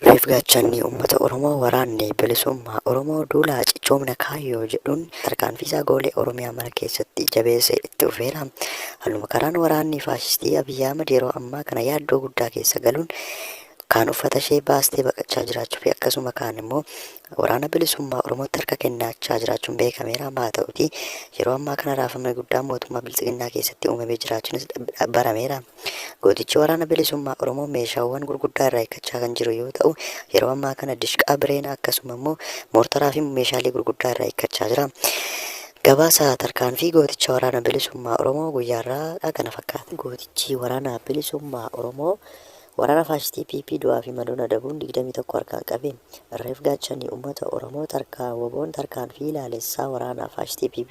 Reef gaachanni uummata Oromoo waraanni bilisummaa Oromoo duula cichoomna kaayyoo jedhuun tarkaanfiisaa goolee Oromiyaa mara keessatti jabeessee itti fufeera. Haaluma karaan waraanni faashistii Abiyyi Ahmad yeroo ammaa kana yaaddoo guddaa keessa galuun kaan uffata ishee baastee baqachaa jiraachuu fi akkasuma kaan immoo waraana bilisummaa Oromootti harka kennaachaa jiraachuun beekameera. Haa ta'utii yeroo ammaa kana raafamni guddaan mootummaa biltsiginnaa keessatti uumamee jiraachuunis barameera. Gootichi waraana bilisummaa Oromoo meeshaawwan gurguddaa irraa hiikkachaa kan jiru yoo ta'u, yeroo ammaa kana dishqaa bireenaa akkasuma immoo moortaraa fi meeshaalee gurguddaa irraa hiikkachaa jira. Gabaasa tarkaanfii gooticha waraana bilisummaa Oromoo guyyaarraa kana fakkaata. Gootichi waraana bilisummaa Oromoo waraana faashistii PP du'aa fi madoon adabuun 21 harkaan qabe. Irreef gaachanni uummata Oromoo tarkaa WBOn tarkaanfii laalessaa waraana faashistii PP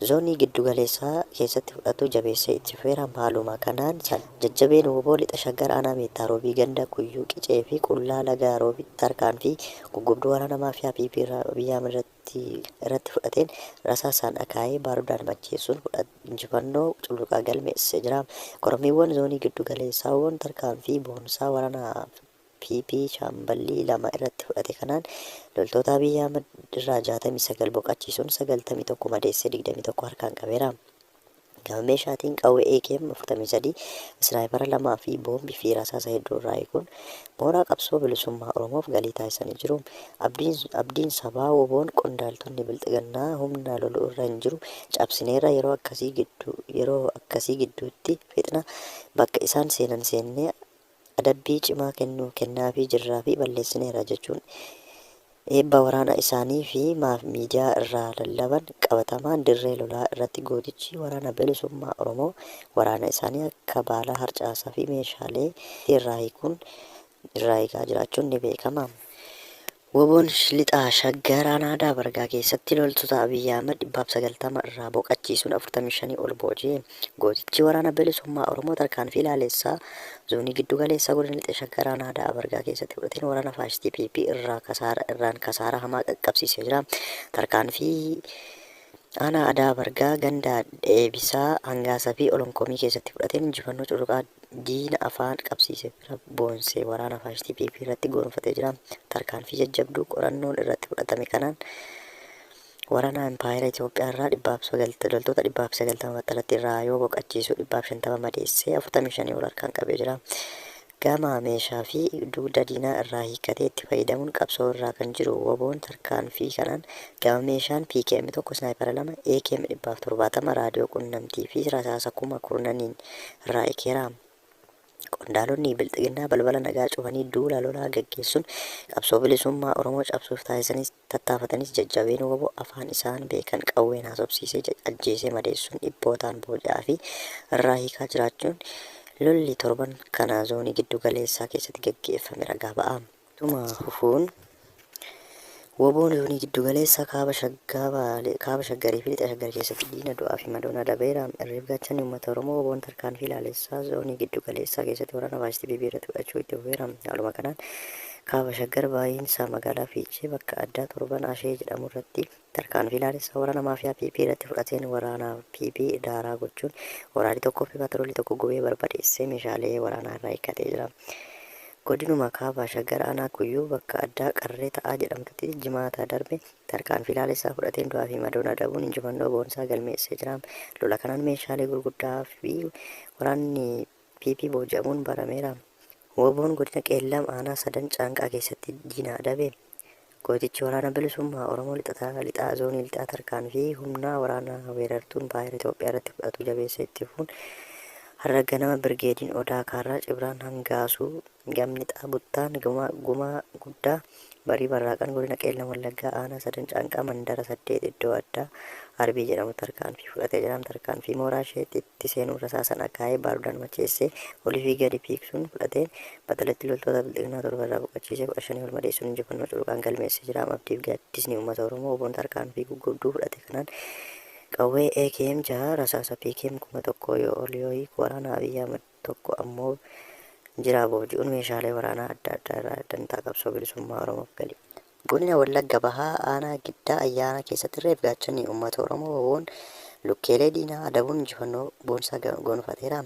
Zoonii giddu galeessaa keessatti fudhatu jabeessee itti fufeera. Haaluma kanaan jajjabeen wbo Lixa Shaggar Aanaa Meettaa Roobii ganda Kuyyuu Qicee fi Qullaa Laga Roobitti tarkaanfii guggubduu waraana maafiyaa PP irraa Abiy Ahmed irratti irratti fudhateen rasaasaan akaayee baarudaan macheessuun injifannoo cululuqaa galmeessisee jira. Korommiiwwan Zoonii giddu galeessaa wbon tarkaanfii boonsaa waraana PP Shaamballii 2 irratti fudhate kanaan loltoota Abiy Ahmad irraa 69 boqachiisuun 91 madeessee 21 harkaan qabeera. Gama meeshaatiin qawwee AKM 43, isnaayipara 2 fi boombii fi rasaasa hedduu irraa hiikuun mooraa qabsoo bilisummaa Oromoof galii taasisanii jiru. Abdiin Abdiin sabaa WBOn qondaaltonni bilxiginnaa humna lolu irra hin jiru cabsineerra yeroo akkasii gidduu yeroo akkasii gidduutti fixna bakka isaan seenan seennee adabbii cimaa kennuu kennaafii jirraa fi balleessineerra jechuun eebba waraana isaanii fi miidiyaa irraa lallaban qabatamaan dirree lolaa irratti gootichi waraana bilisummaa Oromoo waraana isaanii akka baalaa harcaasaa fi meeshaalee irraa hiikuun irraa hiikaa jiraachuun ni beekama. Wbon Lixa Shaggar Aanaa Daabargaa keessatti loltoota Abiy Ahmed 190 irraa boqachiisuun 45 ol booji'e. Gootichi Waraana Bilisummaa Oromoo tarkaanfii laalessaa Zoonii Giddu Galeessaa Godina Lixa Shaggar Aanaa Daabargaa keessatti fudhateen waraana faashistii PP irraa kasaara irraan kasaaraa hamaa qaqqabsiisee jira. Tarkaanfii Aanaa Adaa Bargaa ganda Dheebisaa, Hangaasa fi Olonkomii keessatti fudhateen injifannoo cululuqaa diina afaan qabsiise bira boonsee waraana faashistii PP irratti goonfatee jira. Tarkaanfii jajjabduu qorannoon irratti fudhatame kanaan waraana impaayera Itoophiyaa irraa loltoota 190 battalatti irraa yoo boqachiisu 150 madeessee 45 ol harkaan qabee jira. Gama meeshaa fi dugda diinaa irraa hiikkatee itti fayyadamuun qabsoo irraa kan jiru WBOn tarkaanfii kanaan gama meeshaan PKM 1, Sniper 2, AKM 170, raadiyoo qunnamtii fi rasaasa kuma kurnaniin irraa hiikeera. Qondaalonni Bilxiginnaa balbala nagaa cufanii duula lolaa gaggeessuun qabsoo bilisummaa Oromoo cabsuuf taasisanis tattaafatanis jajjabeen wbo afaan isaan beekan qawween haasofsiisee ajjeesee madeessuun dhibbootaan booji'aa fi irraa hiikaa jiraachuun lolli torban kana zoonii giddu galeessaa keessatti gaggeeffame ragaa ba'a. Ittuma fufuun WBOn zoonii giddu galeessaa kaaba kaaba Shaggarii fi lixa Shaggar keessatti diina du'aa fi madoon adabeera. Irreef gaachanni uummata Oromoo WBOn tarkaanfii laalessaa zoonii giddu galeessaa keessatti waraana faashistii PP irratti fudhachuu itti fufeera. Haaluma kanaan Kaaba Shaggar Baayinsaa magaalaa Fiichee bakka addaa Torban Ashee jedhamu irratti tarkaanfii laalessaa waraana maafiyaa PP irratti fudhateen waraana PP daaraa gochuun waraanni tokkoo fi paatroolii tokko gubee barbadeessee meeshaalee waraanaa irraa hiikkatee jira. Godinuma Kaaba Shaggar Aanaa Kuyyuu bakka addaa Qarree Ta'aa jedhamtutti Jimaata darbe tarkaanfii laalessaa fudhateen du'aa fi madoon adabuun injifannoo boonsaa galmeessee jira. Lola kanaan meeshaalee gurguddaa fi waraanni PP booji'amuun barameera. WBOn Godina Qeellam Aanaa Sadan Caanqaa keessatti diina adabe. Gootichi Waraana Bilisummaa Oromoo Lixataa Lixaa Zoonii Lixaa tarkaanfii humnaa waraana weerartuu Impaayera Itoophiyaa irratti fudhatu jabeessee itti fufuun har'a ganama Birgeediin Odaa Kaarraa Cibraan Hangaasuu Gamnixaa Buttaan Gumaa Guddaa Barii Barraaqaan Godina Qeellam Wallaggaa Aanaa Sadan Caanqaa Mandara 8 iddoo addaa Arbii jedhamu tarkaanfii fudhatee jira. Tarkaanfii mooraa isheetti itti seenuun rasaasan akaayee baarudaan macheessee olii fi gadi fiigsuun fudhateen battalatti loltoota Bilxiginnaa 7 irraa boqochiisee 15 ol madeessuun injifannoo culuqaan galmeessee jira. Abdiif gaaddisni uummata Oromoo WBOn tarkaanfii guggubduu fudhate kanaan qawwee AKM 6, rasaasa PKM 1000 yoo ol yoo hiiku waraana Abiy Ahmad tokko ammoo jiraa booji'uun meeshaalee waraanaa adda addaa irraa dantaa qabsoo bilisummaa Oromoof galii. Godina Wallagga Bahaa Aanaa Giddaa Ayyaanaa keessatti irreef gaachanni uummata Oromoo WBOn Lukkeelee diinaa adabuun injifannoo boonsaa gonfateera.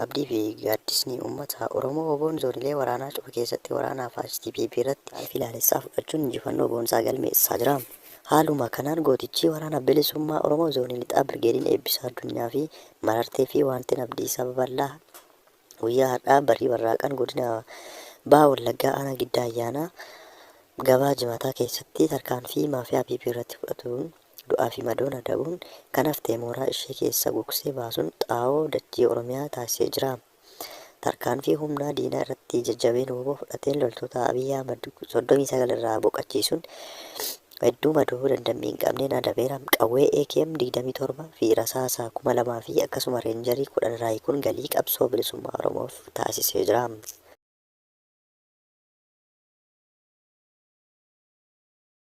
Abdii fi gaaddisni uummata Oromoo WBOn zoonilee waraanaa cufa keessatti waraana faashistii PP irratti tarkaanfii laalessaa fudhachuun injifannoo boonsaa galmeessaa jira. Haaluma kanaan gootichi Waraana Bilisummaa Oromoo Zoonii Lixaa Birgeediin Eebbisaa Addunyaa fi Marartee fi Waanteen Abdiisaa Babal'aa guyyaa har'aa barii barraaqaan godina Baha Wallaggaa aanaa Giddaa Ayyaanaa gabaa Jimataa keessatti tarkaanfii maafiyaa PP irratti fudhatuun du'aa fi madoon adabuun kan hafte mooraa ishee keessa gugsee baasuun xaa'oo dachee Oromiyaa taasisee jira. Tarkaanfii humnaa diinaa irratti jajjabeen wbo fudhateen loltoota Abiy Ahmad 39 irraa boqachiisuun hedduu madoo dandammii hin qabneen adabeera. Qawwee AKM 27 fi rasaasa 2000 fi akkasuma reenjarii 10 irraa hiikuun galii qabsoo bilisummaa Oromoof taasisee jira.